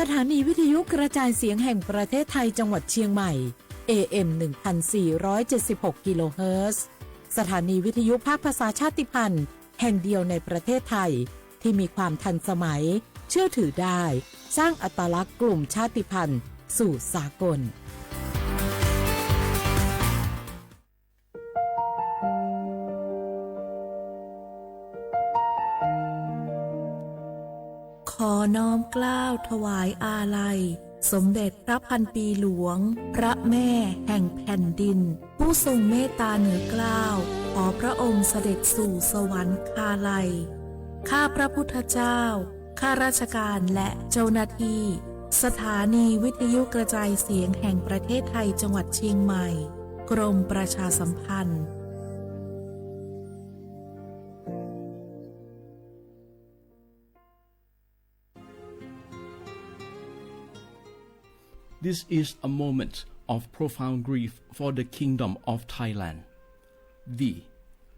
สถานีวิทยุกระจายเสียงแห่งประเทศไทยจังหวัดเชียงใหม่ เอ เอ็ม หนึ่งพันสี่ร้อยเจ็ดสิบหก กิโลเฮิรตซ์ สถานีวิทยุภาคภาษาชาติพันธุ์แห่งเดียวในประเทศไทย ที่มีความทันสมัย เชื่อถือได้ สร้างอัตลักษณ์กลุ่มชาติพันธุ์สู่สากล ขอน้อมเกล้าถวายอาลัย สมเด็จพระพันปีหลวง พระแม่แห่งแผ่นดิน ผู้ทรงเมตตาเหนือเกล้า ขอพระองค์เสด็จสู่สวรรคาลัย ข้าพระพุทธเจ้า ข้าราชการและเจ้าหน้าที่ สถานีวิทยุกระจายเสียงแห่งประเทศไทยจังหวัดเชียงใหม่ กรมประชาสัมพันธ์ This is a moment of profound grief for the Kingdom of Thailand. We,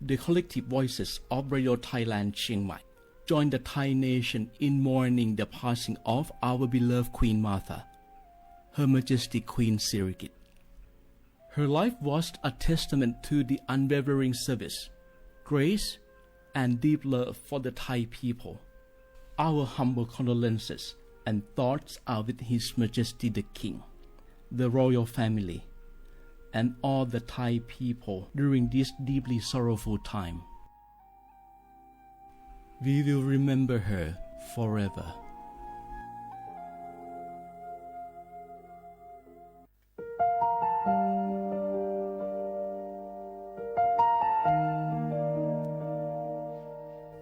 the collective voices of Radio Thailand Chiang Mai, join the Thai nation in mourning the passing of our beloved Queen Mother, Her Majesty Queen Sirikit. Her life was a testament to the unwavering service, grace, and deep love for the Thai people. Our humble condolences and thoughts are with His Majesty the King, the royal family, and all the Thai people during this deeply sorrowful time. We will remember her forever.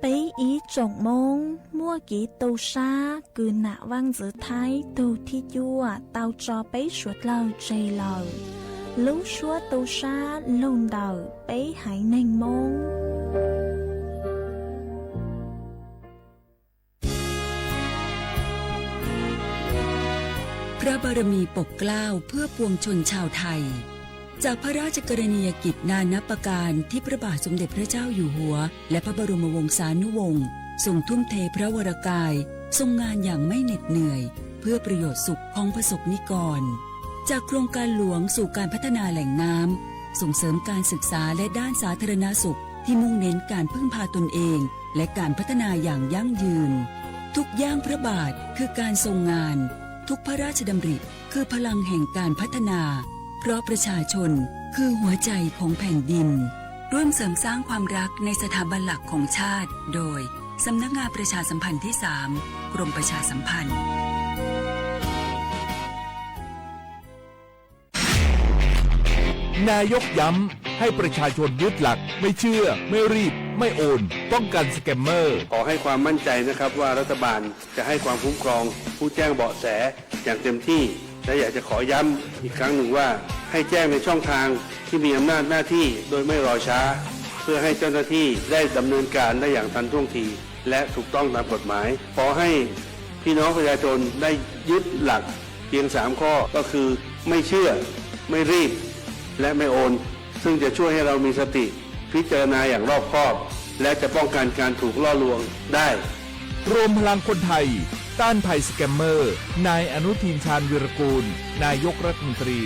Peb ib tsoom Hmoob muaj kev tu sab kws nam Vaaj Ntxwv Thaib tug thib cuaj tau tso peb suav dlawg tseg lawm. Lub suab tu sab lug ntawm peb haiv neeg Hmoob. พระบารมีปกเกล้าเพื่อปวงชนชาวไทย จากพระราชกรณียกิจนานับประการที่พระบาทสมเด็จพระเจ้าอยู่หัว และพระบรมวงศานุวงศ์ทรงทุ่มเทพระวรกาย ทรงงานอย่างไม่เหน็ดเหนื่อย เพื่อประโยชน์สุขของประสบนิกร จากโครงการหลวงสู่การพัฒนาแหล่งน้ำ ส่งเสริมการศึกษาและด้านสาธารณสุขที่มุ่งเน้นการพึ่งพาตนเอง และการพัฒนาอย่างยั่งยืน ทุกย่างพระบาทคือการทรงงาน ทุกพระราชดำริคือพลังแห่งการพัฒนา เพราะประชาชนคือหัวใจของแผ่นดิน ร่วมเสริมสร้างความรักในสถาบันหลักของชาติ โดย สำนักงานประชาสัมพันธ์ที่สาม กรมประชาสัมพันธ์ นายกย้ำให้ประชาชนยึดหลักไม่เชื่อ ไม่รีบ ไม่โอน ป้องกันสแกมเมอร์ ขอให้ความมั่นใจนะครับว่ารัฐบาลจะให้ความคุ้มครองผู้แจ้งเบาะแสอย่างเต็มที่ และอยากจะขอย้ำอีกครั้งหนึ่งว่าให้แจ้งในช่องทางที่มีอำนาจหน้าที่โดยไม่รอช้า เพื่อให้เจ้าหน้าที่ได้ดำเนินการได้อย่างทันท่วงที และถูกต้องตามกฎหมาย ขอให้พี่น้องประชาชนได้ยึดหลักเพียงสามข้อ ก็คือไม่เชื่อ ไม่รีบ และไม่โอน ซึ่งจะช่วยให้เรามีสติพิจารณาอย่างรอบคอบ และจะป้องกันการถูกล่อลวงได้ รวมพลังคนไทย ต้านภัยสแกมเมอร์ นายอนุทิน ชาญวีรกูล นายกรัฐมนตรี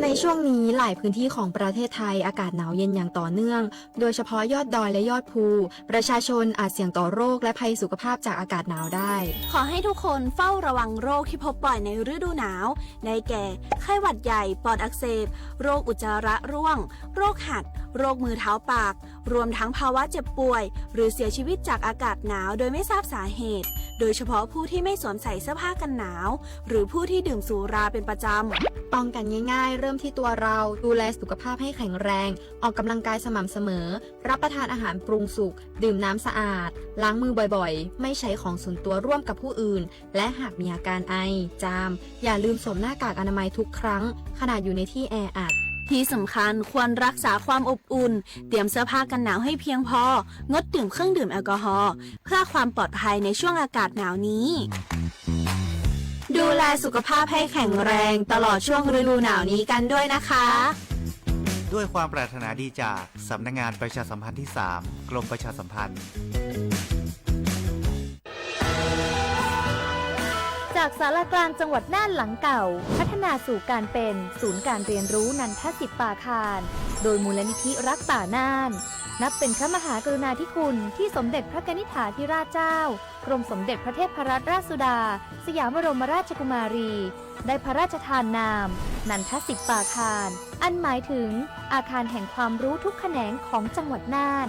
ในช่วงนี้หลายพื้นที่ของประเทศไทยอากาศหนาวเย็นอย่างต่อเนื่อง โดยเฉพาะยอดดอยและยอดภู ประชาชนอาจเสี่ยงต่อโรคและภัยสุขภาพจากอากาศหนาวได้ ขอให้ทุกคนเฝ้าระวังโรคที่พบบ่อยในฤดูหนาว ได้แก่ ไข้หวัดใหญ่ ปอดอักเสบ โรคอุจจาระร่วง โรคหัด โรคมือเท้าปาก รวมทั้งภาวะเจ็บป่วย หรือเสียชีวิตจากอากาศหนาวโดยไม่ทราบสาเหตุ โดยเฉพาะผู้ที่ไม่สวมใส่เสื้อผ้ากันหนาว หรือผู้ที่ดื่มสุราเป็นประจำ ป้องกันง่ายๆ เริ่มที่ตัวเรา ดูแลสุขภาพให้แข็งแรง ออกกำลังกายสม่ำเสมอ รับประทานอาหารปรุงสุก ดื่มน้ำสะอาด ล้างมือบ่อยๆ ไม่ใช้ของส่วนตัวร่วมกับผู้อื่น และหากมีอาการไอ จาม อย่าลืมสวมหน้ากากอนามัยทุกครั้ง ขณะอยู่ในที่แออัด ที่สำคัญควรรักษาความอบอุ่น เตรียมเสื้อผ้ากันหนาวให้เพียงพอ งดดื่มเครื่องดื่มแอลกอฮอล์ เพื่อความปลอดภัยในช่วงอากาศหนาวนี้ ดูแลสุขภาพให้แข็งแรงตลอดช่วงฤดูหนาวนี้กันด้วยนะคะ ด้วยความปรารถนาดีจากสำนักงานประชาสัมพันธ์ที่สาม กรมประชาสัมพันธ์ จากศาลากลางจังหวัดน่านหลังเก่า พัฒนาสู่การเป็นศูนย์การเรียนรู้นันทสิทธิ์ปาคาร โดยมูลนิธิรักป่าน่าน นับเป็นพระมหากรุณาธิคุณที่สมเด็จพระกนิษฐาธิราชเจ้า กรมสมเด็จพระเทพรัตนราชสุดา สยามบรมราชกุมารี ได้พระราชทานนาม นันทสิทธิ์ปาคาร อันหมายถึงอาคารแห่งความรู้ทุกแขนงของจังหวัดน่าน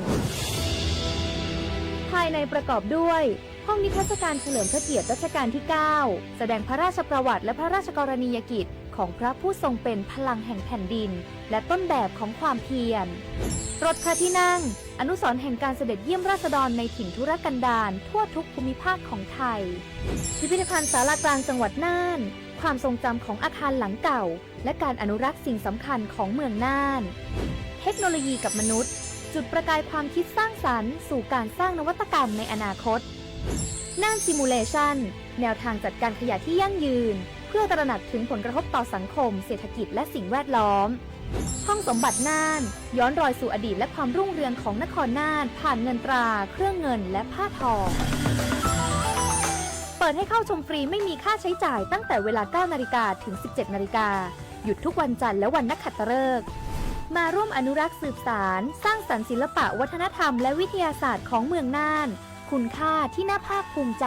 ภายในประกอบด้วย ห้องนิทรรศการเฉลิมพระเกียรติรัชกาลที่เก้า แสดงพระราชประวัติและพระราชกรณียกิจของพระผู้ทรงเป็นพลังแห่งแผ่นดิน และต้นแบบของความเพียร รถพระที่นั่ง อนุสรณ์แห่งการเสด็จเยี่ยมราษฎรในถิ่นทุรกันดารทั่วทุกภูมิภาคของไทย พิพิธภัณฑ์ศาลากลางจังหวัดน่าน ความทรงจำของอาคารหลังเก่า และการอนุรักษ์สิ่งสำคัญของเมืองน่าน เทคโนโลยีกับมนุษย์ จุดประกายความคิดสร้างสรรค์สู่การสร้างนวัตกรรมในอนาคต น่าน Simulation แนวทางจัดการขยะที่ยั่งยืน เพื่อตระหนักถึงผลกระทบต่อสังคม เศรษฐกิจ และสิ่งแวดล้อม ห้องสมบัติน่าน ย้อนรอยสู่อดีตและความรุ่งเรืองของนครน่าน ผ่านเงินตรา เครื่องเงิน และผ้าทอ เปิดให้เข้าชมฟรีไม่มีค่าใช้จ่ายตั้งแต่เวลา เก้านาฬิกา ถึง สิบเจ็ดนาฬิกา หยุดทุกวันจันทร์และวันนักขัตฤกษ์ มาร่วมอนุรักษ์สืบสาน สร้างสรรค์ศิลปะวัฒนธรรมและวิทยาศาสตร์ของเมืองน่าน คุณค่าที่น่าภาคภูมิใจ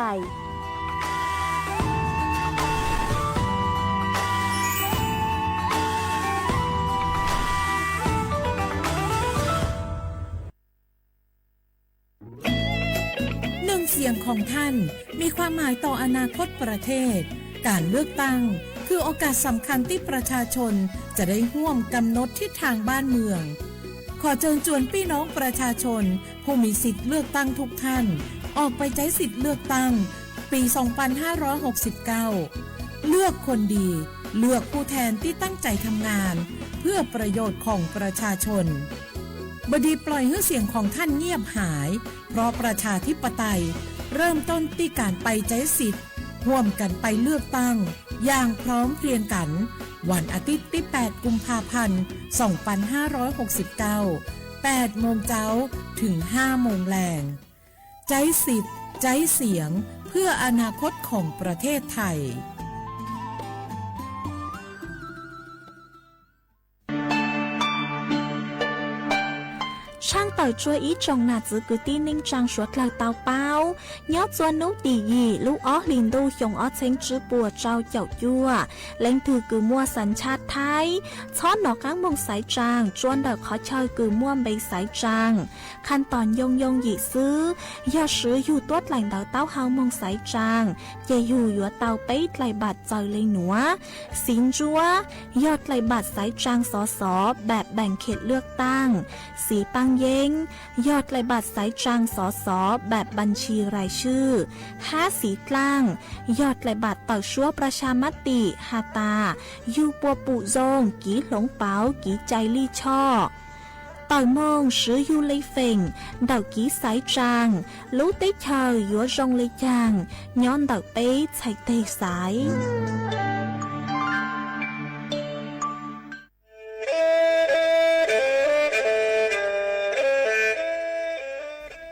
หนึ่งเสียงของท่านมีความหมายต่ออนาคตประเทศ การเลือกตั้งคือโอกาสสำคัญที่ประชาชนจะได้ร่วมกำหนดทิศทางบ้านเมือง ขอเชิญชวนพี่น้องประชาชนผู้มีสิทธิ์เลือกตั้งทุกท่าน ออกไปใช้สิทธิ์เลือกตั้งปี สองพันห้าร้อยหกสิบเก้า เลือกคนดี เลือกผู้แทนที่ตั้งใจทำงาน เพื่อประโยชน์ของประชาชน บดีปล่อยให้เสียงของท่านเงียบหาย เพราะประชาธิปไตยเริ่มต้นที่การไปใช้สิทธิ์ ร่วมกันไปเลือกตั้ง อย่างพร้อมเพรียงกัน วันอาทิตย์ที่ แปด กุมภาพันธ์ สองพันห้าร้อยหกสิบเก้า แปด โมงเช้า ถึง ห้า โมงแลง ใช้สิทธิ์ ใช้เสียง เพื่ออนาคตของประเทศไทย Tshaaj tawm tsua ib tsoom nam txwv kwv tij neej tsaa suav dlawg tau paub, nyob tsua nub tim yim lub ob hlis ntuj xyoo ob txheeb tsib puas rau caum cuaj, leej twg kws muaj xav tshaj Thaib, txhob nov qaab moog xaiv tsaa tsua ntawm qhov chaw kws muaj npe xaiv tsaa. Khaj tom yoo yoo yim xwb, yog swv yug tuab dlaim ntawv taub hau moog xaiv tsaa, ces yug yuav tau peb dlaim npam txaws le nuav: xiv ntsuab, yog dlaim npam xaiv tsaa xov xov npam npaam khiam lwaj taaj; xiv paaj yeeb, yog dlaim npam xaiv tsaa xov xov npam npam ntshis rais swj; hab xiv dlaaj, yog dlaim npam tawm suab pras has mab tim has tas yug puas pum zoo, kiv hloov pauv, kiv cai lij choj. Tawm moog swv yug le feem ntawm kiv xaiv tsaa, lub teb chaws yuav zoo le caag nyob ntawm peb txhais teg xaiv.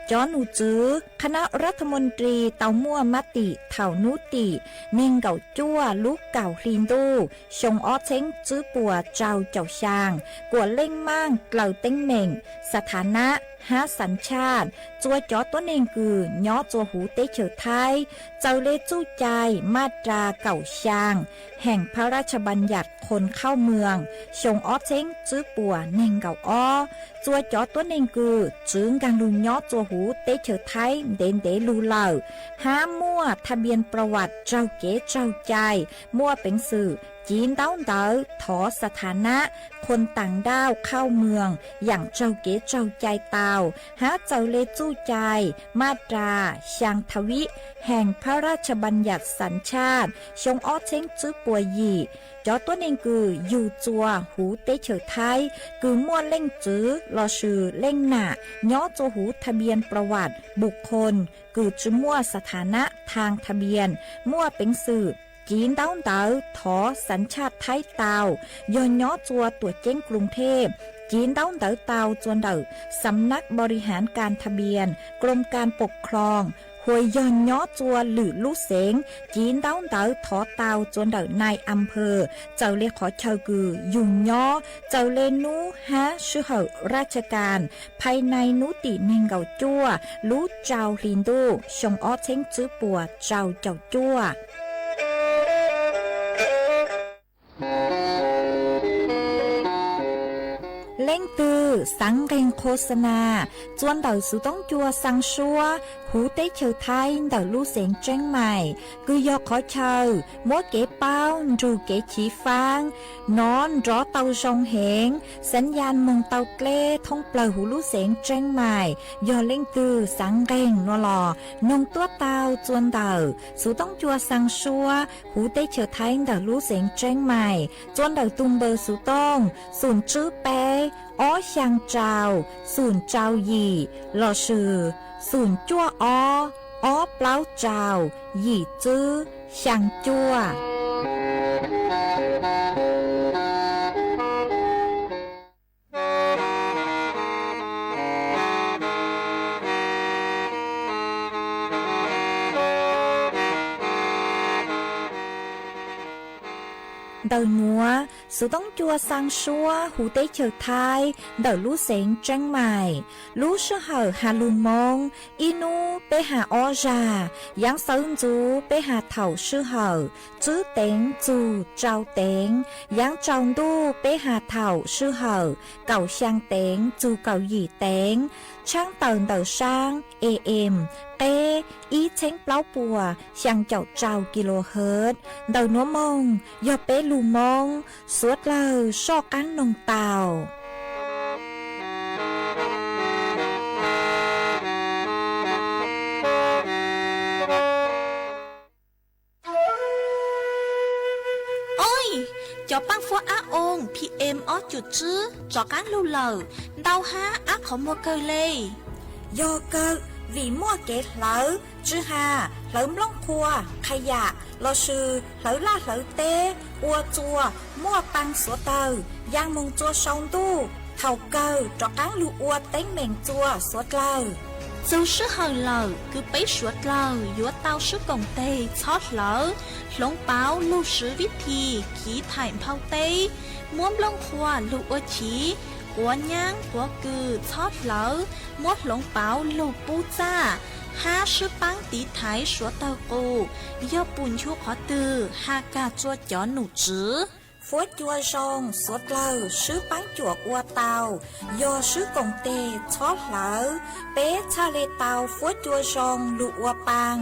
Cov num tswv khas nab ras tha moos ris tau muaj mab tim thaum nub tim neeg nkaum cuaj lub kaum hli ntuj xyoo ob txheeb tswb puas rau caum xyaa, kuas leej maaj dlaws teeb meem, xas thas nab hab xas tshaj tsua cov tuab neeg kws nyob tsua huv teb chaws Thaib txawm le txuj cai maj ras kaum xyaa heem phab raj tshaj npas nyas khoos khauj moos xyoo ob txheeb tswb puas neeg nkaum ob. Tsua cov tuab neeg kws tswv nkaag lug nyob tsua huv teb chaws Thaib ntev ntev lug lawm, hab muaj thaj npias pras vas raug kev raug cai, muaj peev xwm civ ntaub ntawv thov xas thas nab khoos taam nrauj khauj moos yaam raug kev raug cai tau, hab txawm le txuj cai maj ras xyaa tha vib heem phab raj tshaj npas nyas xas tshaj xyoo ob txheeb tswb puas yim. Cov tuab neeg kws yug tsua huv teb chaws Thaib kws muaj leej txwv lossis leej nam nyob tsua huv thaj npias pras vas npum khoos kws tsi muaj xas thas nab thaag thaj npias, muaj peev xwm civ ntaub ntawv thov xas tshaj Thaib tau, yog nyob tsua tuam ceeb Kloos Thej, civ ntaub ntawv tau txua ntawm สำนักบริหารการทะเบียน กรมการปกครอง hua yog nyob txua lwm lub xeev, civ ntaub ntawv thov tau txua ntawm nai am phawj, txawm le qhov chaw kws yug nyob, txawm le nub hab sij hawm raj tsha kas, phais nai nub tim neeg nkaum cuaj lub rau hli ntuj xyoo ob txheeb tswb puas rau caum cuaj. Leej twg xaav nqeeg khos xa nas txua ntawm xuv toob cua xaa suab huv teb chaws Thaib ntawm lub xeev Tseeb Mais, kws yog qhov chaw muab kev paub nrug kev chiv faab, nov nrov tau zoo heev, xav yaj moog tau dleb thoob plawg huv lub xeev Tseeb Mais. Yog leej twg xaav nqeeg nuav los noog tuab tau txua ntawm xuv toob cua xaa suab huv teb chaws Thaib ntawm lub xeev Tseeb Mais txua ntawm tug npawb xuv tooj xum tswb peb ob xyaa rau xum rau yim lossis xum cuaj ob ob plaub rau yim tswb xyaa cuaj. Ntawm nuav, xuv toob cua xaa suab huv teb chaws Thaib ntawm lub xeev Tseeb Mais. Lub sij hawm has lug Moob, ib nub peb has ob zag, yaav xawv ntxuv peb has thaum sij hawm tswb teev txug rau teev, yaav tsaus ntuj peb has thaum sij hawm kaum xyaa teev txug kaum yim teev. Tshaab tawm ntawm saab AM qeb ib txheeb plaub puas xyaa caum rau kilohertz. Ntawm nuav moog yog peb lug Moob, suav dlawg soj qaab noog tau. Oj, cov paab fuab ab oo PM ob cum tswb rov qaab lug lawm, ntau hab ab qhov muag kawg le. Yog kawg, vim muaj kev hlawv tsw has, hlawv nplooj qhuav, qha yam lossis hlawv laj hlawv teb ua txuas muaj paa suav dlawg yaa moog txua sau ntuj, thaum kawg rov qaab lug ua teeb meem txua suav dlawg. Txug sij hawm lawm kws peb suav dlawg yuav tau swb koom teg txhob hlawv, hloov pauv lug swv vib thim chiv thaim nphau teb, muab nplooj qhuav lug ua chiv, quav nyaab quav kws txhob hlawv, muab hloov pauv lug pub txaj, hab swb paab tiv thaiv suav dlawg qus. Yog pum nchu qhov twg has kag txua cov num tswv. Fuab cua zoo suav dlawg swb paab cuam ua tau, yog swb koom teg txhob hlawv, peb txhaj le tau fuab cua zoo lug ua paa.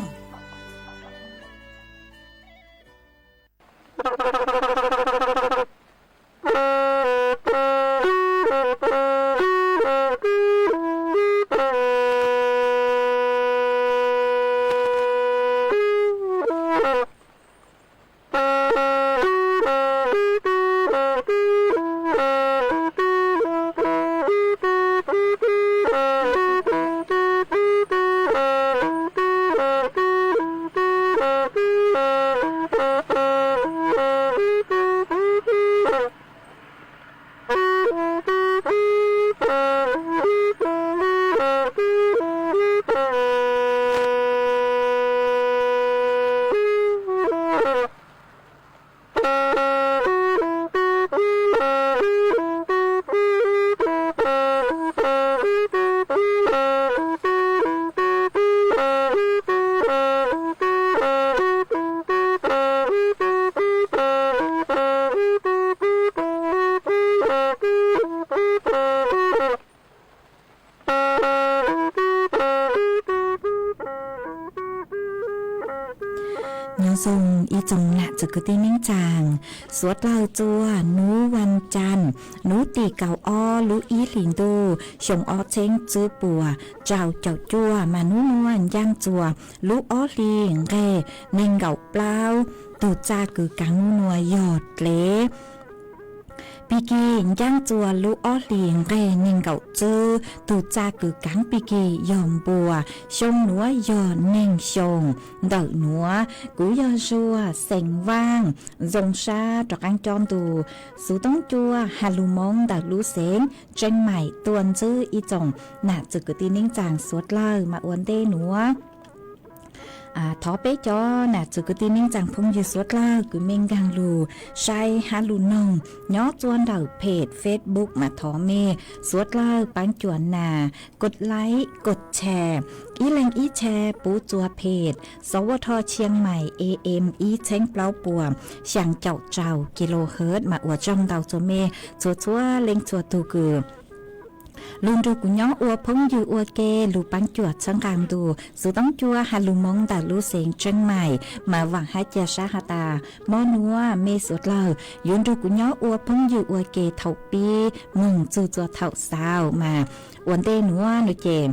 Nyob zoo ib tsoom nam txiv kwv tij neej tsaa, suav dlawg txua nub vas cas, nub tim kaum ob lub ib hlis ntuj xyoo ob txheeb tswb puas rau caum cuaj mas nub nuav ncaaj txua lub ob hlis nqeg neeg nkaum plaub tug txaj kws kaav nub nuav yog dlev. Pig kig ncaab txua lub ob hlis nqeg neeg nkaum tswb, tug txaj kws kaav pig kig yog npua, xyoo nuav yog neeg xyoo ntawm nuav. Kuv yog Zuag, xeem Vaaj, zoo sab rov qaab cob ntu xuv toob cua has lug Moob ntawm lub xeev Tseeb Maim tuaj ntsib ib tsoom nam txwv kwv tij neeb tsaa suav dlawg mas ua ntej nuav thov peb cov nam txwv kwv tij neeb tsaa phooj ywg suav dlawg kws mej nkaag lug saib hab lug noog nyob txua ntawm peg Facebook mas thov mej suav dlawg paab cuam nas kod like kod share, ib leeg ib share puv txua peg Sawv Ua Dho Tshiab Mais A M ib txheeb plaub puas xyaa caum rau kilohertz mas ua tsaug ntau txua mej txhua txhua leej txhua tug kws lug nrug kuv nyob ua phooj ywg ua ke lug paab cuam txhawb nqaa ntu xuv toob cua has lug Moob ntawm lub xeev Tseeb Mais mas vaam hab ca sab has tas mob nuav mej suav dlawg yuav nrug kuv nyob ua phooj ywg ua ke thaum pib moog txug txua thaum xaus mas ua ntej nuav nuav ces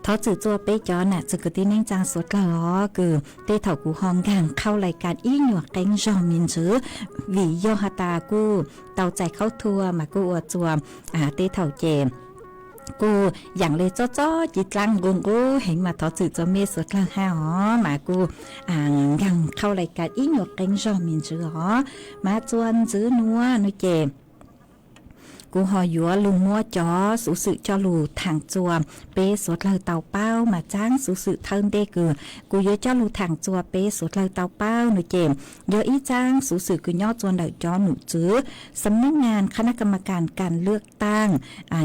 thov txim txua peb cov nam txwv kwv tij neeb tsaa suav dlawg os kws tej thaum kuv ho nkaag qhau lais kas ib nyuas qeeb zog me ntsis vim yog has tas kuj tau txais khaub thua mas kuj ua txua tej thaum ces kuj yaam le txob txob ci dlaab nqub nqub heev mas thov txim txua mej suav dlawg hab os mas kuj nkaag qhau lais kas ib nyuas qeeb zog me ntsis os mas txua ntxiv nuav nuav ces kuv ho yuav lug muab cov xuv xwm coj lug thaam txua peb suav dlawg tau paub mas txaab xuv xwm thawj ntej kws kuv yuav coj lug thaam txua peb suav dlawg tau paub nuav ces yog ib txaab xuv xwm kws nyob txua ntawm cov num tswv Sawv Nab Ngas Khab Nab Kam Ma Kas Kas Lwj Taaj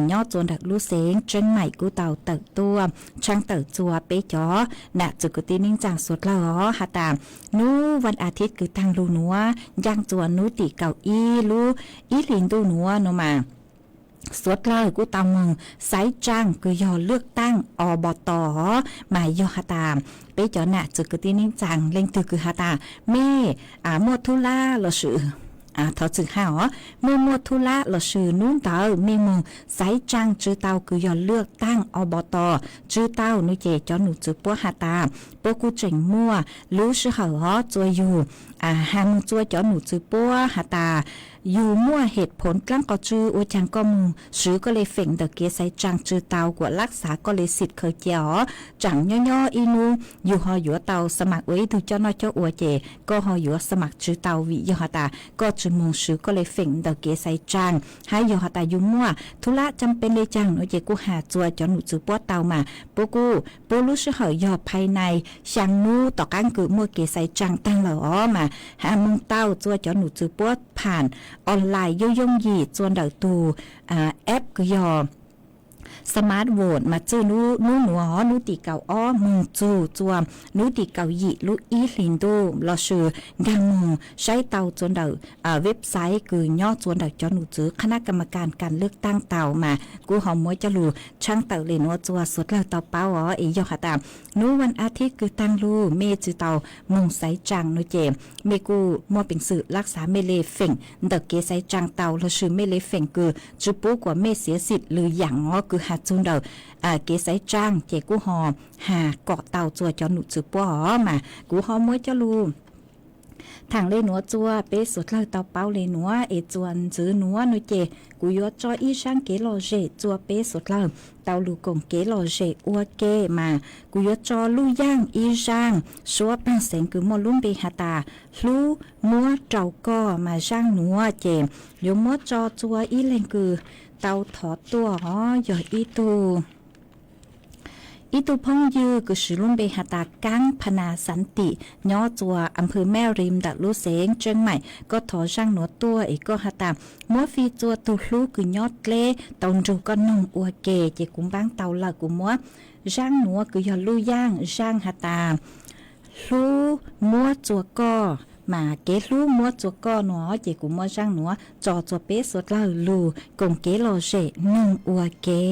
nyob txua ntawm lub xeev Tseeb Mais kuj tau tawm tuaj tshaj tawm txua peb cov nam txwv kwv tij neeb tsaa suav dlawg os has tas nub vas a thib kws taag lug nuav ncaaj txua nub tim kaum ib lub ib hlis ntuj nuav nuav mas suav dlawg kuj tau moog xaiv tsaaj kws yog lwj taaj ob pov tod mas yog has tas peb cov nam txwv kwv tij neeb tsaa leej twg kws has tas mej muaj thub lab lossis thov txim hab os, mej muaj thub lab lossis nub ntawd mej moog xaiv tsaaj tsw tau kws yog lwj taaj ob pov tod tsw tau nuav ces cov num tswv puab has tas puab kuj tseem muaj lub sij hawm hov txua yug has moog txua cov num tswv puab has tas yug muaj hem phoov dlaab qhov tsw ua caag koj moog swv koj le feem ntawm kev xaiv tsaaj tsw tau kuas lab xav koj le xim khaws cia os. Tsaam nyob nyob ib nub yug ho yuav tau xab maam ua ib tug coj noj coj ua ces koj ho yuav xab maam tsw tau vim yog has tas koj tsw moog swv koj le feem ntawm kev xaiv tsaaj hab yog has tas yug muaj thub lab cam peb le caag nuav ces kuj has txua cov num tswv puab tau mas puab kuj puab lub sij hawm yog phais nais xyaa nub tom qaab kws muaj kev xaiv tsaaj taag lawm os mas has moog tau txua cov num tswv puab phaam online yooj yooj yim txua ntawm tug app kws yog smartphone mas txwj nub nuav nub tim kaum ob moog txug txua nub tim kaum yim lub ib hlis ntuj lossis nkaag moog saib tau txua ntawm website kws nyob txua ntawm cov num tswv Khab Nab Kam Ma Kas Kas Lwj Taaj tau mas kuj ho muab coj lug tshaj tawm le nuav txua suav dlawg tau paub os es yog has tas nub vas a thib kws taag lug mej tsw tau moog xaiv tsaaj nuav ces mej kuj muaj peev xwm lab xav mej le feem ntawm kev xaiv tsaaj tau lossis mej le feem kws tsw pub kuas mej xiav xim lwm yaam os kws has txug ntawm kev xaiv tsaaj ces kuj ho has kom tau txua cov num tswv puab os mas kuv ho muab coj lug thaam le nuav txua peb suav dlawg tau paub le nuav es txua ntxiv nuav nuav ces kuv yuav tso ib zaaj kev lom zem txua peb suav dlawg tau lug koom kev lom zem ua ke mas kuv yuav tso lub yaaj ib zaaj suab paag xeev kws muaj lub npe has tas hlub muab rau koj mas zaaj nuav ces yuav muab tso txua ib leeg kws tau thov tuaj os yog ib tug ib tug phooj ywg kws swv lub npe has tas Kaab Phas Nas Xav Tim nyob txua Am Phw Mej Rim ntawm lub xeev Tseeb Maim, koj thov zaaj nuav tuaj es koj has tas muab fij txua tug hlub kws nyob dleb tau nrug koj noog ua ke ces kuv npaab tau lawm kuv muab zaaj nuav kws yog lub yaaj zaaj has tas hlub muab txua koj mas kev hlub muab txua koj nuav ces kuv muab zaaj nuav tso txua peb suav dlawg lug koom kev lom zem noog ua ke.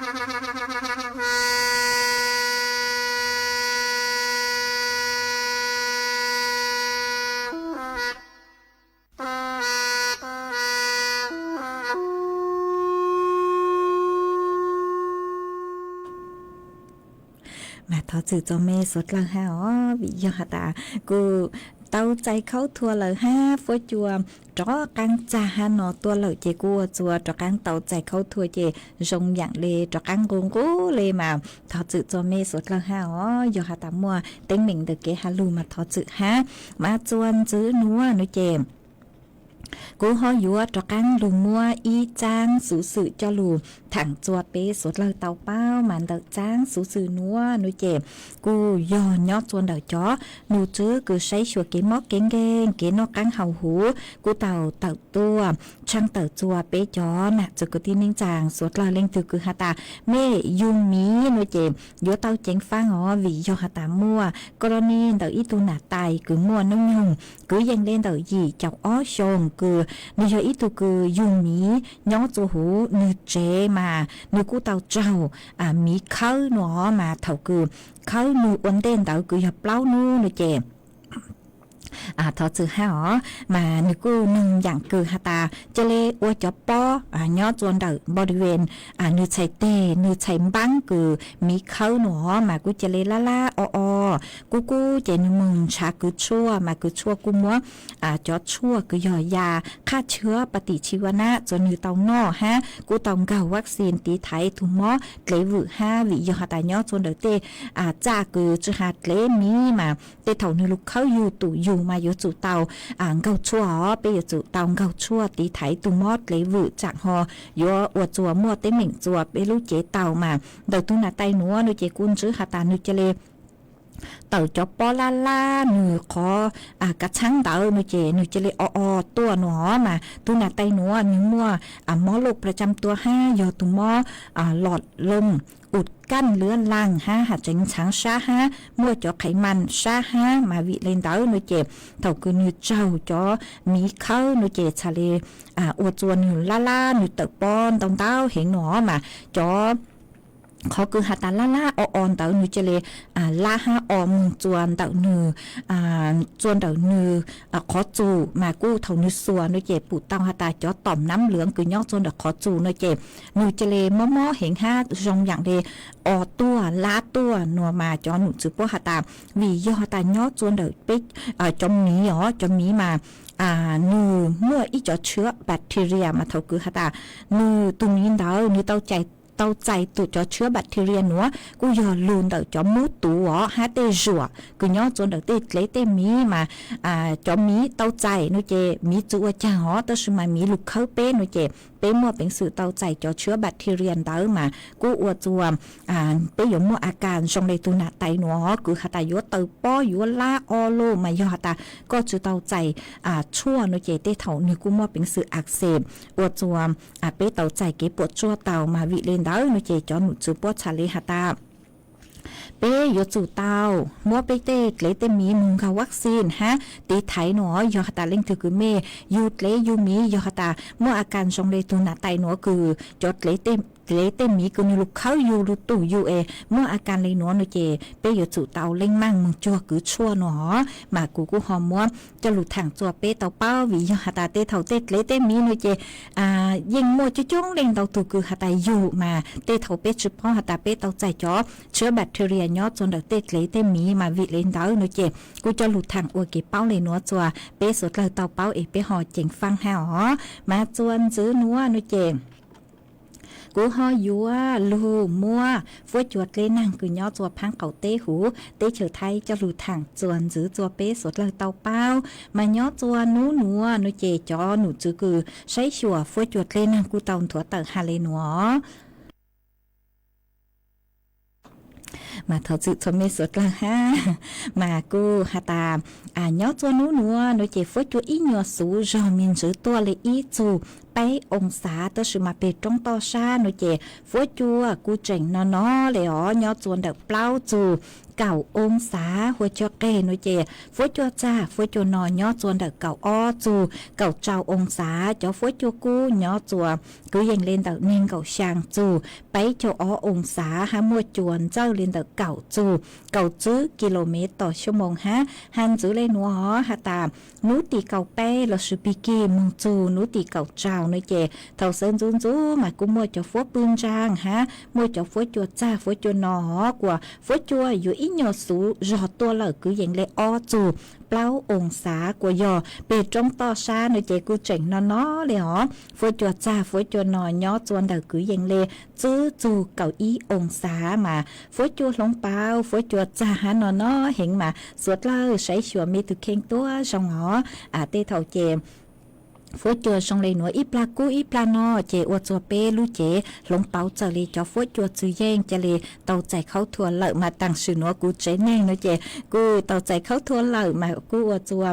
Mas thov txim txog me suav dlawg hab os, vim yog has tas kuv tau txais khaub thua lawm hab fuab cua rov qaab txag hab no tuaj lawm ces kuv ua txuas rov qaab tau txais khaub thua ces zoo yaam le rov qaab nqus nqub le mas thov txim txog me suav dlawg hab os. Yog has tas muaj teeb meem ntawm kev has lug mas thov txim hab. Mas txuas ntxiv nuav nuav ces kuv ho yuav rov qaab lug muab ib txaab xuv xwm coj lug thaam txuas peb suav dlawg tau paub. Mas ntawm txaab xuv xwm nuav nuav ces kuj yog nyob txuas ntawm cov num tswv kws saib xyuas kev mob kev nkeeg kev noj qaab haus huv kuj tau tawm tuaj tshaaj tawm txuas peb cov nam txiv kwv tij neej tsaa suav dlawg leej twg kws has tas mej yug miv nuav ces yuav tau ceev faab os, vim yog has tas muaj koroni ntawm ib tug nam tais kws muaj noob nyoog kwv yees le ntawm yim caum ob xyoos kws nwg yog ib tug kws yug miv nyob txuas huv nwg tsev mas nwg kuj tau raug miv khawb nuav os. Mas thaum kws khawb nwg ua ntej ntawd kws yog plaub nub nuav ces thov txim hab os, mas nwg kuj noog yaam kws has tas ca le ua cov pob nyob txuas ntawm npau di ven nwg txhais teg nwg txhais npaab kws miv khawb nuav os mas kuj ca le lab lab o o. Kuj kuj ces nwg moog nrhav kws tshuaj mas kws tshuaj kuj muab cov tshuaj kws yog ya qhaj chwb pa tim tsi va nab txuas nwg tau noj hab kuj tau nkaug vaccine tiv thaiv tug mob dlev vwm hab, vim yog has tas nyob txuas ntawm tej txaj kws tsi has dlev miv mas tej thaum nwg lug khawb yug tum yug mas yuav tsum tau nkaug tshuaj os. Peb yuav tsum tau nkaug tshuaj tiv thaiv tug mob dlev vwm tsaam ho yuav ua txuas muaj teeb meem txuas peb lub cev tau. Mas ntawm tug nam tais nuav nuav ces kuj ntsib has tas nwg ca le tawm cov pob lab lab nwg qhov kav tshaab ntawd nuav ces nwg ca le o o tuaj nuav os. Mas tug nam tais nuav nwg muaj mob loj pra tsam tua hab yog tug mob lom looj us kaj lwv laag hab has tseev ntxhaav sab hab muaj cov qhev mas sab hab. Mas vim le ntawd nuav ces thaum kws nwg raug cov miv khawb nuav ces txhad le ua txuas nwg lab lab nwg tawm pob ntau ntau heev nuav os. Mas cov qhov kws has tas lab lab o o ntawd nwg ca le lab hab o moog txuas ntawm nwg, txuas ntawm nwg qhov txus mas kuj thaum nwg xuas nuav ces pum tau has tas cov tom nab lwv kws nyob txuas ntawm qhov txus nuav ces nwg ca le mob mob heev hab zoo yaam le o tuaj lab tuaj nuav. Mas cov num tswv puab has tas vim yog has tas nyob txuas ntawm peb cov miv os, cov miv mas nwg muaj ib cov tshwb bacteria mas thaum kws has tas nwg tug miv ntawd nwg tau txais tug cov tshwb bacteria nuav kuj yog lug ntawm cov mub tuv os hab tej zuam kws nyob txuas ntawm tej dlev tej miv mas cov miv tau txais nuav ces miv tsi ua caag os, tab sis mas miv lug khawb peb nuav ces peb muaj peev xwm tau txais cov tshwb bacteria ntawd mas kuj ua txuas peb yuav muaj a kas zoo le tug nam tais nuav kws has tas yuav tawm pob yuav lab o loj mas yog has tas koj tsi tau txais tshuaj nuav ces tej thaum nwg kuj muaj peev xwm a xes ua txuas peb tau txais kev puam tsuaj tau. Mas vim le ntawd nuav ces cov num tswv puab txhad le has tas peb yuav tsum tau muab peb tej dlev tej miv moog nkaug vaccine hab tiv thaiv nuav os. Yog has tas leej twg kws mej yug dlev yug miv yog has tas muaj a kas zoo le tug nam tais nuav kws cov dlev tej miv kws nwg lug khawb yug lug tum yug es muaj a kas le nuav nuav ces peb yuav tsum tau leej maaj moog cuag kws tshuaj nuav os. Mas kuv kuj ho muab coj lug thaam txuas peb tau paub vim yog has tas tej thaum tej dlev tej miv nuav ces yeej muaj coob coob leej ntau tug kws has tas yug mas tej thaum peb tsi paub has tas peb tau txais cov tshwb bacteria nyob txuas ntawm tej dlev tej miv. Mas vim le ntawd nuav ces kuj coj lug thaam ua kev paub le nuav txuas peb suav dlawg tau paub es peb ho ceev faab hab os. Mas txuas ntxiv nuav nuav ces kuv ho yuav lug muab fuab cua dleb naag kws nyob txuas phaab qaum teb huv teb chaws Thaib coj lug thaam txuas ntxiv txuas peb suav dlawg tau paub. Mas nyob txuas nub nuav nuav ces cov num tswv kws saib xyuas fuab cua dleb naag kuj tau nthuav tawm has le nuav. Mas thov txim txhua mej suav dlawg hab, mas kuj has tas nyob txuas nub nuav nuav ces fuab cua ib nyuas xuv zog me ntsis tuaj le ib txug peb oo xav, tab sis mas peg roob toj sab nuav ces fuab cua kuj tseem no no le os, nyob txuas ntawm plaub txug kaum oo xav hua cog qeg no ces fuab cua txag fuab cua no nyob txua ntawm kaum ob txug kaum rau oo xav. Cov fuab cua kub nyob txua kwv yees le ntawm neeg nkaum xyaa txug peb caug ob oo xav hab muaj cua ntxawj le ntawm kaum txug kaum tsib kis lus mev tom xuab moos hab. Has ntxiv le nuav hov has tas nub tim kaum peb lossis pig kig moog txug nub tim kaum rau no ces thaus xawv ntxuv ntxuv mas kuj muaj cov fuab pw ntsaag hab muaj cov fuab cua txag fuab cua no hov kuas fuab cua yuav ib nyuas xuv zog tuaj lawm kwv yees le ob txug plaub oo xav kuas yog peg roob toj sab no ces kuj tseem no no le hov. Fuab cua txag fuab cua no nyob txua ntawm kwv yees le tsib txug kaum ib oo xav mas fuab cua hloov pauv fuab cua txag hab no no heev mas suav dlawg saib xyuas mej tug kheej tuab zoo hov. Tej thaum ces fuab cua zoo le nuav ib plag kub ib plag no ces ua txua peb lub cev hloov pauv txawm le cov fuab cua txwv yeej ca le tau txais khaub thuas lawm mas taam sim nuav kuv tsev neeg no ces kuj tau txais khaub thuas lawm mas kuj ua txua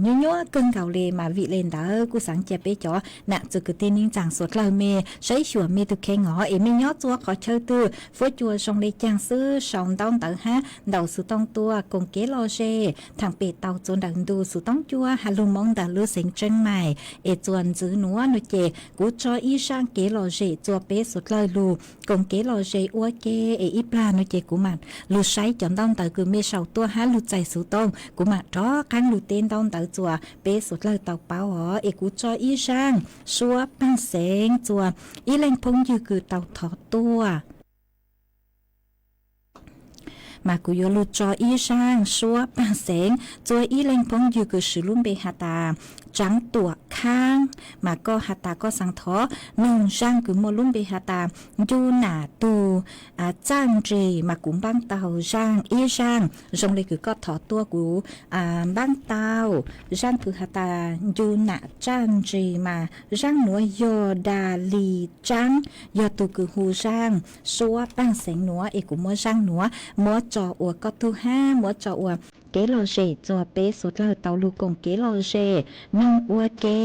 nyuaj nyuaj kawg nkaus le mas vim le ntawd kuj xaav ca peb cov nam txwv kwv tij neej tsaa suav dlawg mej saib xyuas mej tug kheej hov es mej nyob txua qhov chaw twg fuab cua zoo le caag xwb sau ntaub ntawv hab ntaus xuv tooj tuaj koom kev lom zem thaam pem tau txua ntawm ntu xuv tooj cua has lug Moob ntawm lub xeev Tseeb Mais es txuas ntxiv nuav no ces kuv tso ib zaaj kev lom zem txua peb suav dlawg lug koom kev lom zem ua ke es ib plag no ces kuv mam lug saib cov ntaub ntawv kws mej sau tuaj hab lug txais xuv tooj kuv mam rov qaab lug teb ntaub ntawv txua peb suav dlawg tau paub hov es kuv tso ib zaaj suab paag xeev txua ib leej phooj ywg kws tau thov tuaj. Mas kuv yuav lug tso ib zaaj suab paag xeev txua ib leej phooj ywg kws swv lub npe has tas Tsaav Tuam Khaab mas koj has tas koj xaav thov noog zaaj kws muaj lub npe has tas ncu nam tug txaj nris mas kuv npaab tau zaaj ib zaaj zoo le kws koj thov tuaj kuv npaab tau zaaj kws has tas ncu nam txaj nris mas zaaj nuav yog Da Li Tsaab yog tug kws hu zaaj suab paag xeev nuav es kuv muab zaaj nuav muab tso ua koj tug hab muab tso ua kev lom zem txua peb suav dlawg tau lug koom kev lom zem noog ua ke.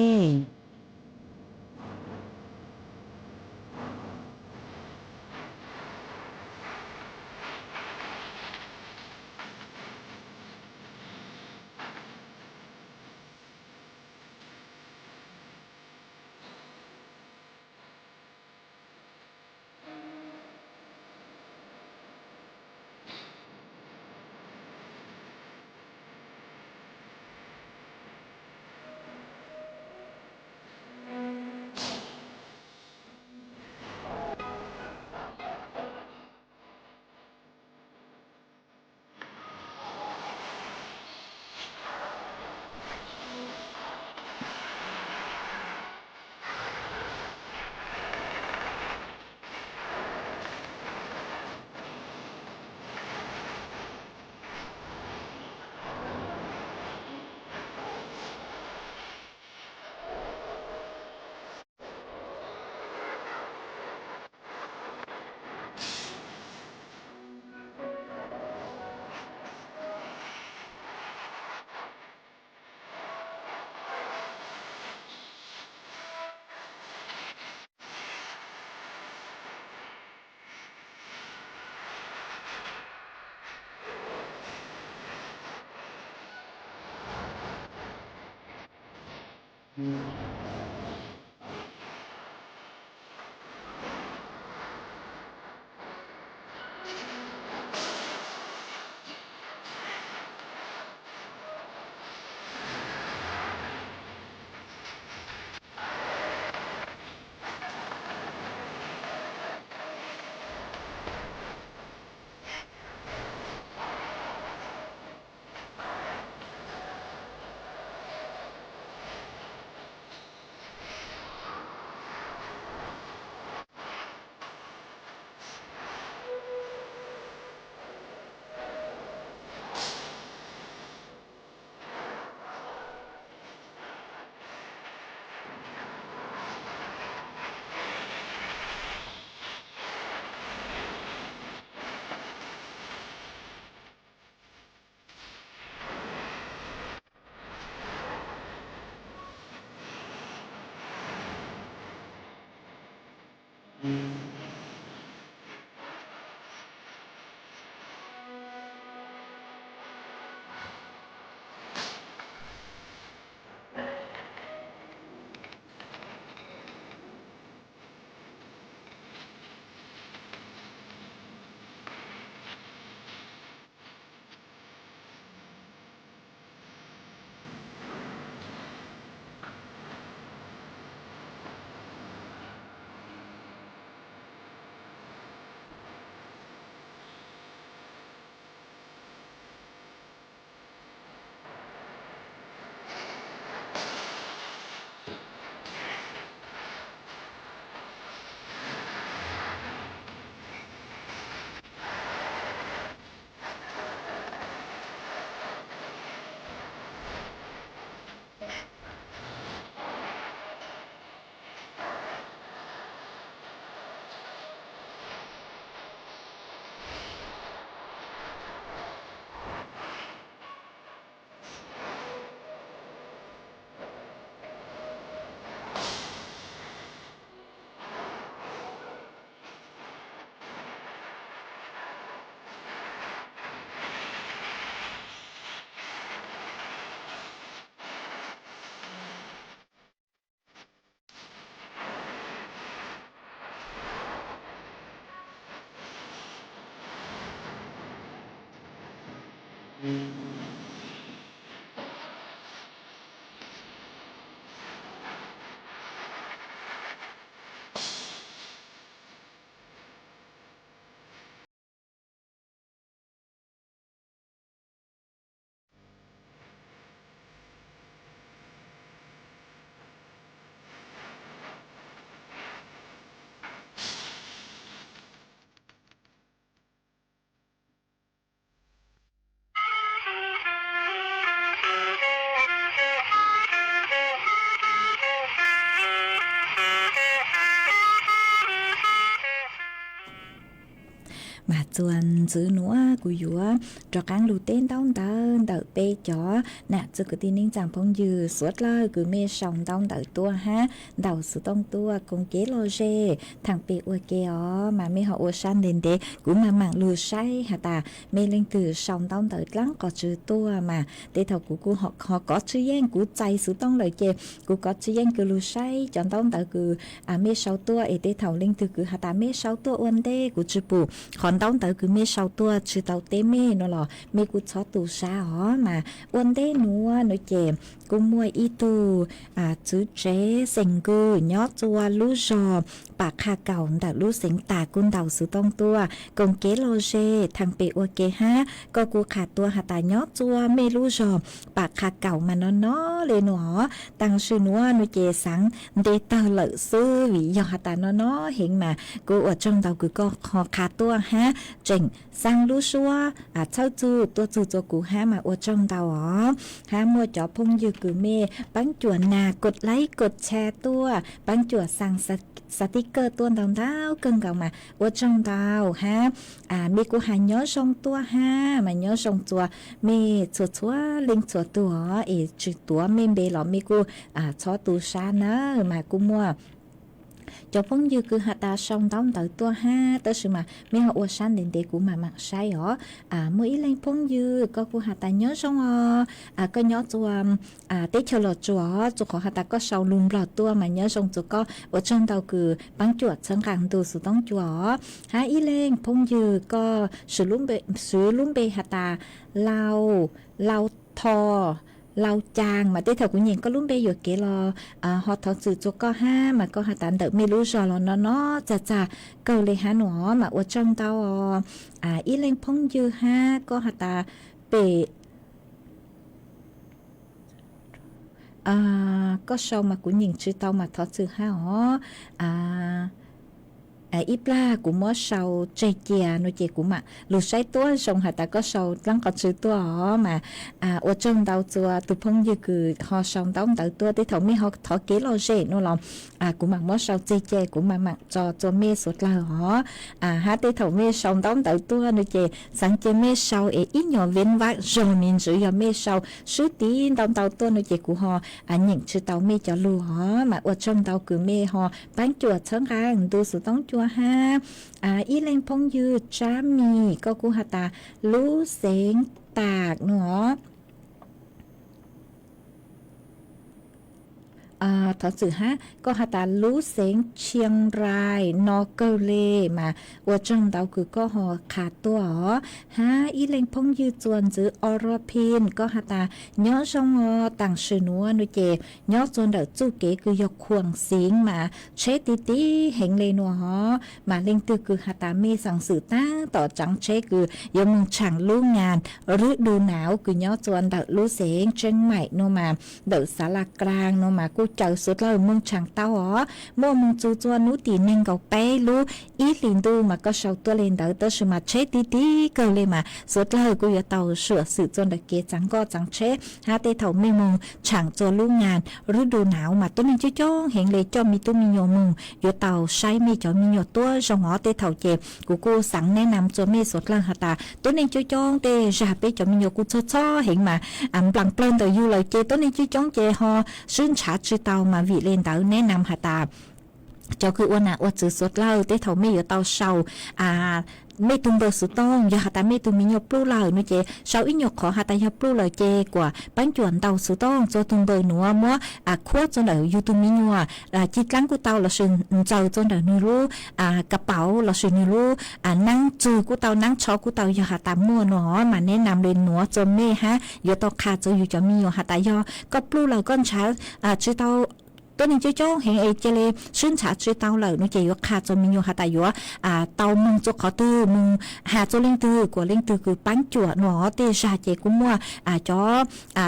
Mas txuas ntxiv nuav kuv yuav rov qaab lug teb ntaub ntawv ntawm peb cov nam txiv kwv tij neej tsaa phooj ywg suav dlawg kws mej sau ntaub ntawv tuaj hab ntaus xuv tooj tuaj koom kev lom zem thaam pem ua ke os. Mas mej ho ua sab ntev ntev kuv maam maam lug saib has tas mej leej twg sau ntaub ntawv dlaab qhov tswv tuaj mas tej thaum kuv kuj ho kov tsi yeej, kuv txais xuv tooj lawm ces kuv kov tsi yeej kws lug saib cov ntaub ntawv kws mej sau tuaj es tej thaum leej twg kws has tas mej sau tuaj ua ntej kuv tsi pum qhov ntaub ntawv kws mej sau tuaj tsi tau teb mej nuav los mej kuj txhob tu sab os. Mas ua ntej nuav nuav ces kuj muaj ib tug txwv tsev xeem Nkws nyob tsua lub zog Pam Qha Kaum ntawm lub xeev Tas kuj ntaus xuv tooj tuaj koom kev lom zem thaam pem ua ke hab koj kuj qha tuaj has tas nyob tsua mej lub zog Pam Qha Kaum mas no no le nuav os. Taam sim nuav nuav ces xaav nte tawg lawm xwb vim yog has tas no no heev mas kuj ua tsaug ntau kws koj ho qha tuaj hab tseem xaa lub suab txhawb txug tuaj txug tsua kuv hab mas ua tsaug ntau os. Hab muaj cov phooj ywg kws mej paab cuam nas kod laib kod tshare tuaj, paab cuam xaa xaa tib kawj tuaj ntau ntau kawg nkaus mas ua tsaug ntau hab mej kuj has nyob zoo tuaj hab mas nyob zoo tsua mej txhua txhua leej txhua tug os. Es tsi tuav mej npe los mej kuj txhob tu sab nawb. Mas kuj muaj cov phooj ywg kws has tas sau ntaub ntawv tuaj hab tab sis mas mej ho ua sab ntev ntev kuv maam maam saib os. Muaj ib leeg phooj ywg koj kuj has tas nyob zoo os, koj nyob tsua teb chaws Los Tsuas, txug qhov has tas koj sau lug Nplog tuaj mas nyob zoo tsua koj, ua tsaug ntau kws paab cuam txhawb nqaa ntu xuv tooj cua os. Hab ib leeg phooj ywg koj swv lub npe has tas Lau, Lau Tho, Lau Caas mas tej thaum kuv nyeem koj lub npe yuam kev los ho thov txim tsua koj hab mas koj has tas ntawm mej lub zog los no no txag txag kawg le hab nuav mas ua tsaug ntau os. Ib leeg phooj ywg hab koj has tas pem koj sau mas kuv nyeem tsi tau mas thov txim hab os. Ib plag kuv muab sau tseg cia nuav ces kuv maam lug saib tuab zoo has tas koj sau dlaab qhov tswv tuaj os mas ua tsaug ntau tsua tug phooj ywg kws ho sau ntaub ntawv tuaj. Tej thaum mej ho thov kev lom zem nuav los kuv maam muab sau tseg cia kuv maam maam tso tsua mej suav dlawg os. Hab tej thaum mej sau ntaub ntawv tuaj nuav ces xaav cia mej sau es ib nyuas venv vaab zog me ntswv yog mej sau swb tiv ntau ntau tuaj nuav ces kuv ho nyeem tsi tau mej cov lug os mas ua tsaug ntau kws mej ho paab cuam txhawb nqaa ntu xuv tooj cua hab. Ib leeg phooj ywg Tsab Mis koj kuj has tas lub xeev Tas nuav os. Thov txim hab koj has tas lub xeev Chiang Rai no kawg le mas ua tsaug ntau kws koj ho qha tuaj os. Hab ib leeg phooj ywg tsua ntxwv Oro Pin koj has tas nyob zoo os, taam sim nuav nuav ces nyob tsua ntawm txuj kev kws yog khuam xiv mas tsheb tiv tiv heev le nuav os. Mas leej twg kws has tas mej xeev xwm taab tom tsaav tsheb kws yuav moog tshaam lub ngas rwb du nauv kws nyob tsua ntawm lub xeev Tseeb Maim nuav mas ntawm Xav Las Klaas nuav mas kuj caw suav dlawg moog tshaam tau os. Muaj moog txug tsua nub tim neeg nkaus peb lub ib hlis ntuj mas koj sau tuaj le ntawd tab sis mas tsheb tiv tiv kawg le mas suav dlawg kuj yuav tau suam xwm tsua ntawm kev tsaav nkoj tsaav tsheb hab tej thaum mej moog tshaam tsua lub ngas rwb du nauv mas tuab neeg coob coob heev le coj mej tub me nyuam moog yuav tau saib mej cov me nyuam tuab zoo os. Tej thaum ces kuv kuj xaav neb nam tsua mej suav dlawg has tas tuab neeg coob coob tej zag peb cov me nyuam kuj txhob txhob heev mas nplaam plawg ntawm yug lawm ces tuab neeg coob coob ces ho swb ntshav tsi tau mas vim le ntawd neb nam has tas cov kws ua nam ua txwv suav dlawg tej thaum mej yuav tau sau mej tug npawb xuv tooj, yog has tas mej tug me nyuam pluj lawm no ces sau ib nyuag qhov has tas yog pluj lawm ces kuam peeb cuam ntau xuv tooj txua tug npawb nuav muab khuab txua ntawm yug tug me nyuam ci dlaab kuj tau lossis ntxaws txua ntawm nwg lub ka pauv lossis nwg lub neeb txug kuj tau, neeb tsho kuj tau, yog has tas muaj no mas neb nam le nuav txua mej hab yuav tau qha txua yug cov me nyuam has tas yog koj pluj lawm koj ntshav tsi tau tuab neeg coob coob heev es ca le swb ntshav tsi tau lawm no ces yuav qha txua me nyuam has tas yuav tau moog txua qhov twg, moog has txua leej twg, kuam leej twg kws peeb cuam no tej zag ces kuj muaj cov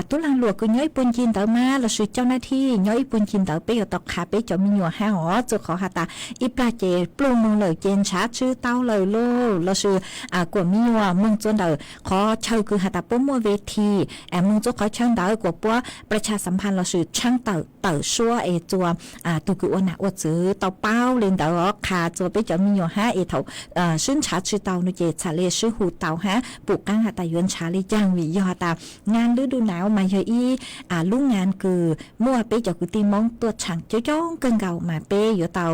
tub laag luam kws nyob ib puag ncig ntawd mas lossis coj nab thij nyob ib puag ncig ntawd peb yuav tau qha peb cov me nyuam hab os, txua qhov has tas ib plag ces pluj moog lawm ces ntshav tsi tau lawm lauj, lossis kuam me nyuam moog txua ntawm qhov chaw kws has tas puab muaj ve thi, moog txua qhov chaw ntawd kuam puab plas tshaj xam phaj lossis tshaab tawm tawm suab es txua tug kws ua nam ua txwv tau paub le ntawd os, qha txua peb cov me nyuam hab es thaum swb ntshav tsi tau no ces txhad le swb hu tau hab pum qaab has tas yuav ntshav le caag vim yog has tas nag lwb dub nav mas yog ib lub nag kws muaj peb cov kwv tij Moob tuaj tshaam coob coob kawg nkaus mas peb yuav tau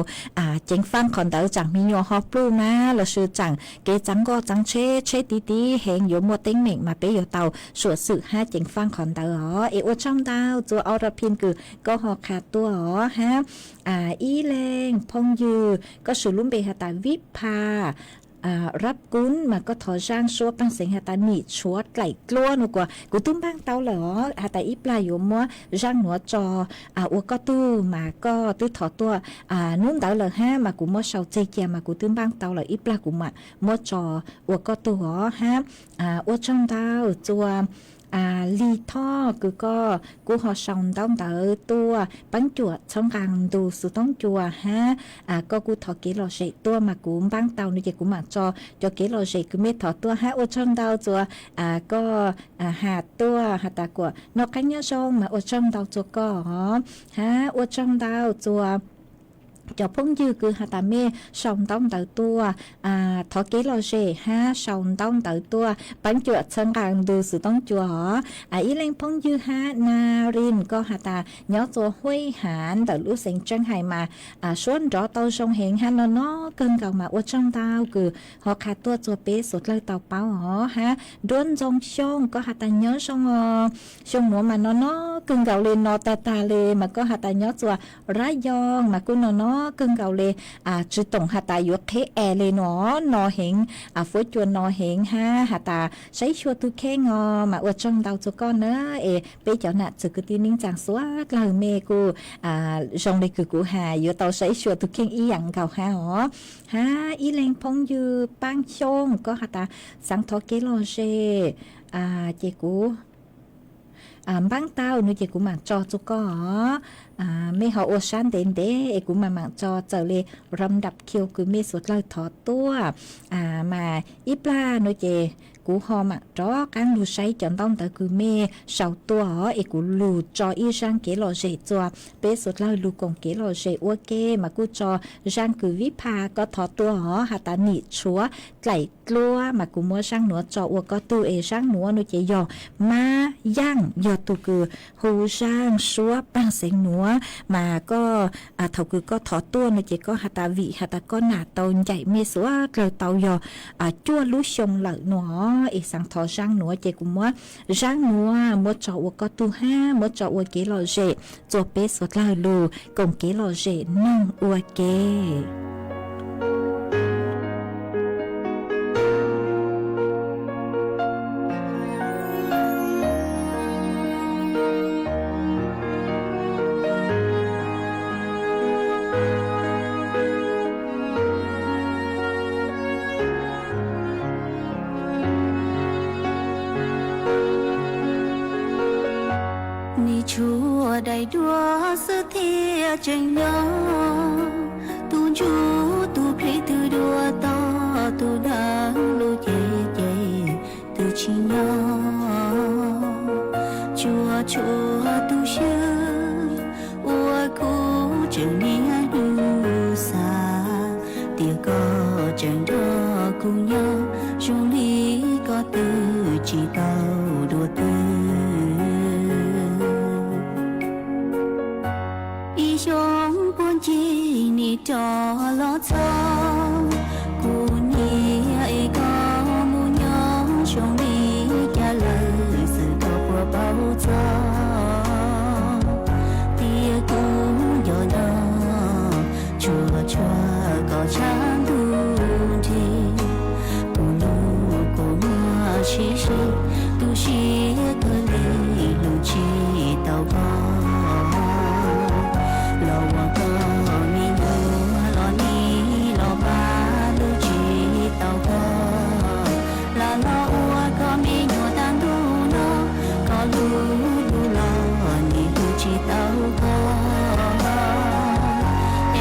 ceev faaj qhov ntawd tsaam me nyuam ho pluj mas lossis tsaam kev txaav nkoj txaav tsheb, tsheb tiv tiv heev yuav muaj teeb meem mas peb yuav tau suam xwm hab ceev faaj qhov ntawd os. Es ua tsaug ntau txua Au Ra Phin kws koj ho qha tuaj os hab ib leeg phooj ywg koj swm lub npe has tas Vib Pha Rab Kub mas koj thov zaaj suab paaj xeev has tas nim tshuav dlaim dluab no kuas kuv twb npaaj tau lawm os, has tas ib plag yuav muab zaaj nuav tso ua koj tug mas koj twb thov tuaj hnub ntawd lawm hab mas kuv muab sau txeg cia mas kuv twb npaaj tau lawm, ib plag kuv mam muab tso ua koj tug os hab. Ua tsaug ntau txua Lig Thoj kws koj kuj ho sau ntaub ntawv tuaj peeb cuam txhab nqaa ntu xuv toob cua hab koj kuj thov kev lom zem tuaj mas kuv npaaj tau no ces kuv mam tso cov kev lom zem kws mej thov tuaj hab. Ua tsaug ntau txua koj has tuaj has tas kuam noj qab nyob zoo mas ua tsaug ntau txua koj os hab ua tsaug ntau txua cov phooj ywg kws has tas mej sau ntaub ntawv tuaj thov kev lom zem hab sau ntaub ntawv tuaj peeb cuam txhab nqaa ntu xuv toob cua os. Ib leeg phooj ywg hab Na Rin koj has tas nyob txua Huaib Hav ntawm lub xeev Tseeb Hais mas suab nrov tau zoo heev hab no no kawg nkaus mas ua tsaug ntau kws ho qha tuaj txua peb suav dlawg tau paub os hab. Nruab Ntxoo Xyooj koj has tas nyob zoo os, xyoo nuav mas no no kawg nkaus le, no tag tag le mas koj has tas nyob txua Rab Yoo mas kuj no no kawg nkaus le, tsi toom has tas yuav qheb es le no, no heev, fuab cua no heev hab has tas saib xyuas tug kheej os mas ua tsaug ntau txua koj na. Es peb cov nam txwv kwv tij neej tsaa suav dlawg mej kuj zoo le kws kuv has yuav tau saib xyuas tug kheej ib yaam nkaus hab os. Hab ib leeg phooj ywg Paab Xyooj koj has tas xaav thov kev lom zem ces kuv npaab tau no ces kuv maam tso txua koj os. Mej ho ua sab ntev ntev es kuv maam maam tso txawm le ram dap khiu kws mej suav dlawg thov tuaj mas ib plag no ces kuv ho maam rov qaab lug saib cov ntaub ntawv kws mej sau tuaj os es kuv lug tso ib zaaj kev lom zem txua peb suav dlawg lug koom kev lom zem ua ke mas kuj tso zaaj kws Vib Pha koj thov tuaj os has tas nim tshuav dlaim dluab mas kuv muab zaaj nuav tso ua koj tug es zaaj nuav no ces yog Mab Yaaj yog tug kws hu zaaj suab paag xeev nuav mas koj thaum kws koj thov tuaj no ces koj has tas vim has tas koj nam tau ncaim mej suav dlawg tau yog cuaj lub xyoo lawm no es xaav thov zaaj nuav ces kuv muab zaaj nuav muab tso ua koj tug hab muab tso ua kev lom zem txua peb suav dlawg lug koom kev lom zem noog ua ke. Nim tshuav daim duab xwb thiaj tseem nyob, tus ntsuj tus plig twb dua tog, tus dawb lub cev ces twb tsis nyob. Tsuas tshuav tus xwb uas kuv tseem niaj hnub xav, tias koj tseem nrog kuv nyob, zoo li koj twb tsis tau dua twg. Ib xyoo puag ncig nim Cov los txog, kuv niam es koj mus nyob zoo li cas lawm, xwm tau puas paub txog tias kuv nco nco, tsuas tsuas kom tshav ntuj nrig, kuv nug kuv muaj sib sib, tu siab kawg li hlub tsis tau koj. Los ua koj me nyuam los nig los pab hlub tsis tau koj, lam los ua koj me nyuam tag ntuj no, koj hlub hlub los nig hlub tsis tau koj.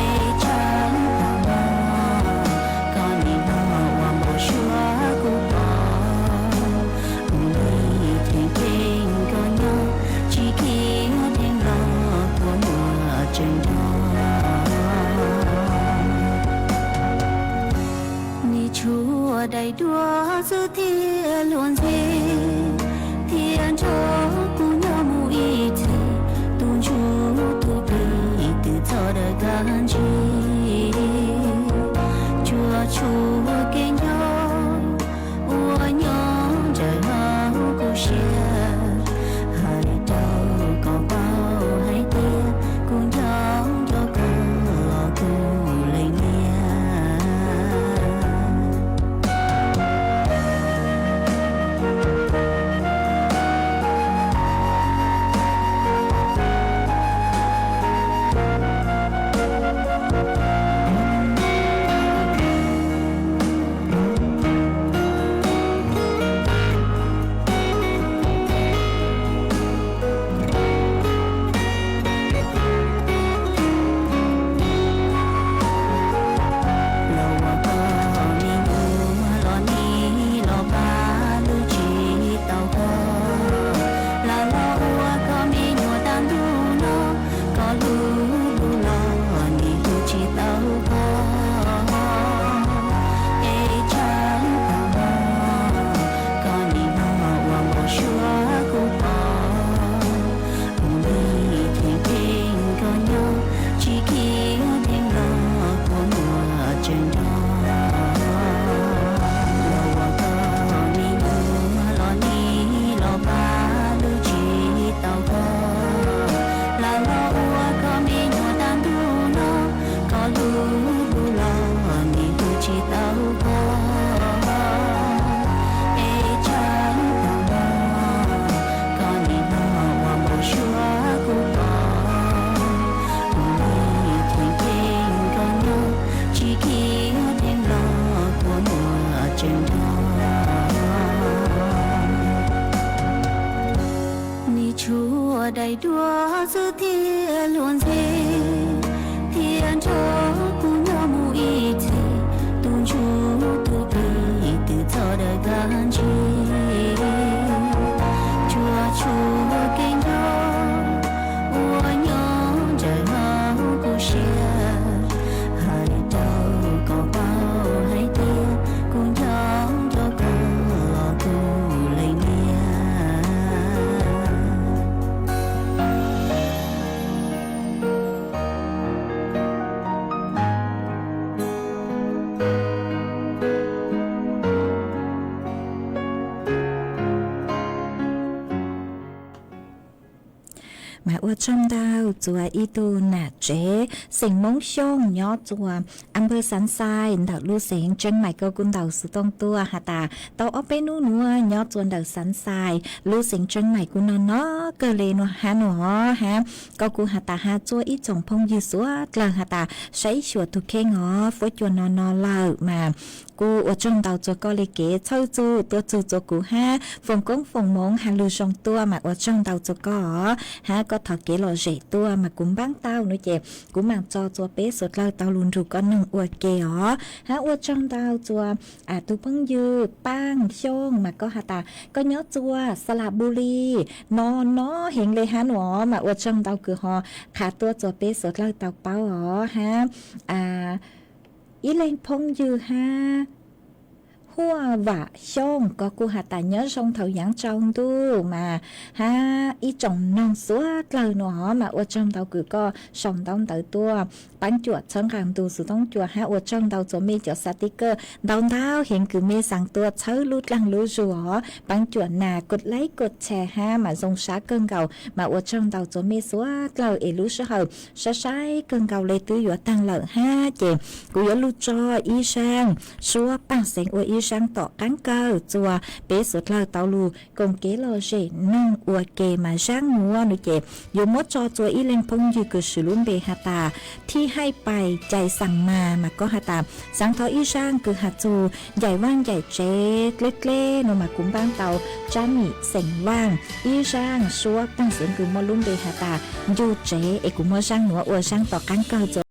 Es tsam tag no, koj nim no ua npau suav kuv pom, kuv nim cheem tsum koj nyob, tsis khiav dheev los kua muag tseem nrog. Nim tshuav daim duab xwb thiaj luag ntxhi, thiab nrog kuv nyob mus ib txhis, tus ntsuj tus plig twb txog daws kab ntsig. Tsuas tshuav kev nco uas nyob ntsawm hauv kuv siab, hais rau koj paub hais tias kuv nco nco koj los kuv leej niam. Los ua koj me nyuam los nig los pab hlub tsis tau koj, lam los ua koj me nyuam tag ntuj no, koj hlub hlub los nig hlub tsis tau koj. Es tsam tag no, koj nim no ua npau suav kuv pom, kuv nim cheem tsum koj nyob, tsis khiav dheev los kua muag tseem nrog. Los ua koj me nyuam los nig los pab hlub tsis tau koj, lam los ua koj me nyuam tag ntuj no, koj hlub hlub los nig hlub tsis tau koj. Es tsam tag no, koj nim no ua npau suav kuv pom, kuv nim cheem tsum koj nyob, tsis khiav dheev los kua muag tseem nrog. Nim tshuav daim duab xwb thiaj luag ntxhi, thiab nrog kuv nyob mus ib txhis, tus ntsuj tus plig twb txog daws kab ntsig. Tsuas tshuav kev nco uas nyob ntsawm hauv kuv siab, hais rau koj paub hais tias kuv nco nco koj los kuv leej niam. Mas ua tsaug ntau txuas ib tug nam tsev xeem Hmoob Xyooj nyob txuas Anpawg Xav Xais ntawm lub xeev Tseeb Maim, koj kuj ntaus xov tooj tuaj has tas tau ob peb hnub nuav nyob txuas ntawm Xav Xais lub xeev Tseeb Maim kuj no no kawg li no hab no hab. Koj kuj has tas has txua ib tsoom phooj ywg suav dlawg has tas saib xyuas tus kheej os, fuab cua no no lawm mas kuj ua tsaug ntau txuas koj le kev txhawb txug tuaj txug txuas kuv hab foom koob foom moov has lug zoo tuaj mas ua tsaug ntau txuas koj os. Hab koj thov kev lom zem tuaj mas kuv npaab tau no ces kuv maam tso txuas peb suav dlawg tau lug nrug koj noog ua ke os. Hab ua tsaug ntau txuas tus phooj ywg Paaj Xyooj mas koj has tas koj nyob txuas Xalabuli no no heev le hab no mas ua tsaug ntau kws ho qha tuaj txuas peb suav dlawg tau paub os hab. Ib leeg phooj ywg hab Huaj Vam Xyooj, koj kuj has tas nyob zoo thaum yaav tsaus ntuj mas hab ib tsoom noog suav dlawg nua mas ua tsaug ntau kws koj sau ntaub ntawv tuaj. Paab cuam txhawb nqaa ntu xuv toob cua hab ua tsaug ntau txug mej cov xav tib kawj ntau ntau heev kws mej xaav tuaj txhawb lub dlaag lub zug os. Paab cuam nas kuj laib kuj tshee hab mas zoo sab kawg nkaus mas ua tsaug ntau txug mej suav dlawg es lub sij hawm saib saib kawg nkaus le twb yuav taag lawm hab ces kuv yuav lug tso ib zaaj suab paaj xeev ua ib zaaj tom qaab kawg txuas peb suav dlawg tau lug koom kev lom zem noog ua ke mas zaaj nuav nua ces yuav muab tso txuas ib leeg phooj ywg kws swv lub npe has tas Thib Haij Pais Cais Xaam Mas mas koj has tas xaav thov ib zaaj kws has txug ncaim vaaj ncaim tsev dleb dleb nua mas kuv npaab tau Tsab Mim xeem Vaaj. Ib zaaj suab paaj xeev kws muaj lub npe has tas Ncu Tsev es kuv muab zaaj nuav ua zaaj tom qaab kawg txuas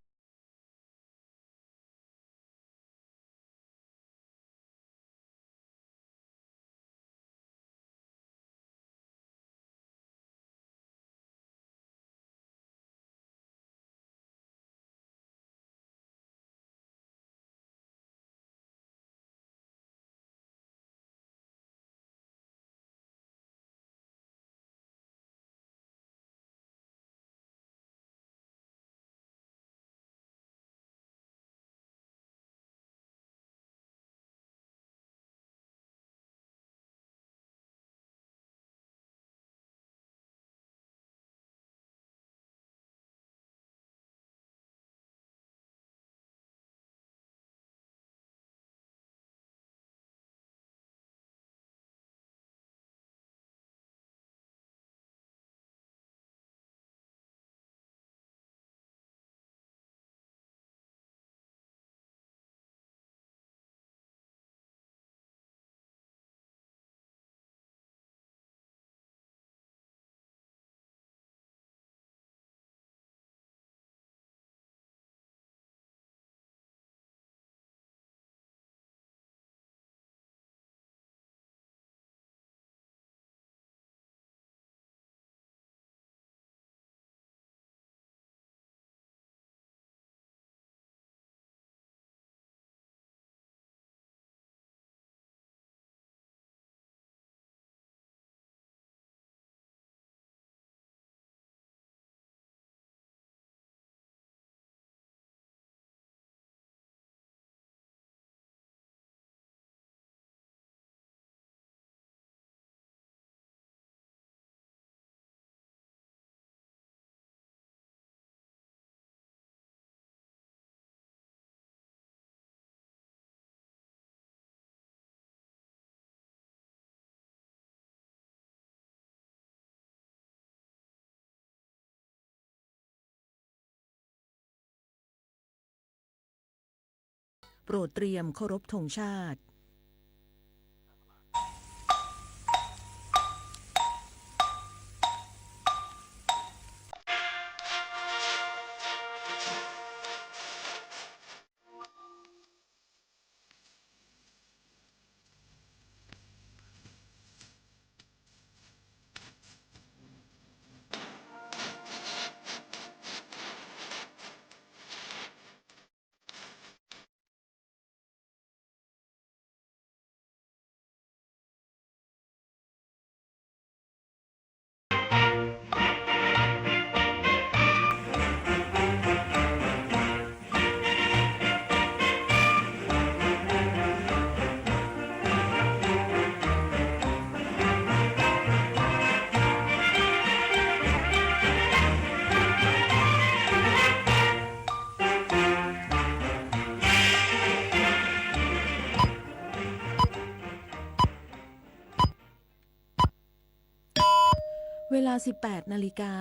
เวลา สิบแปดนาฬิกา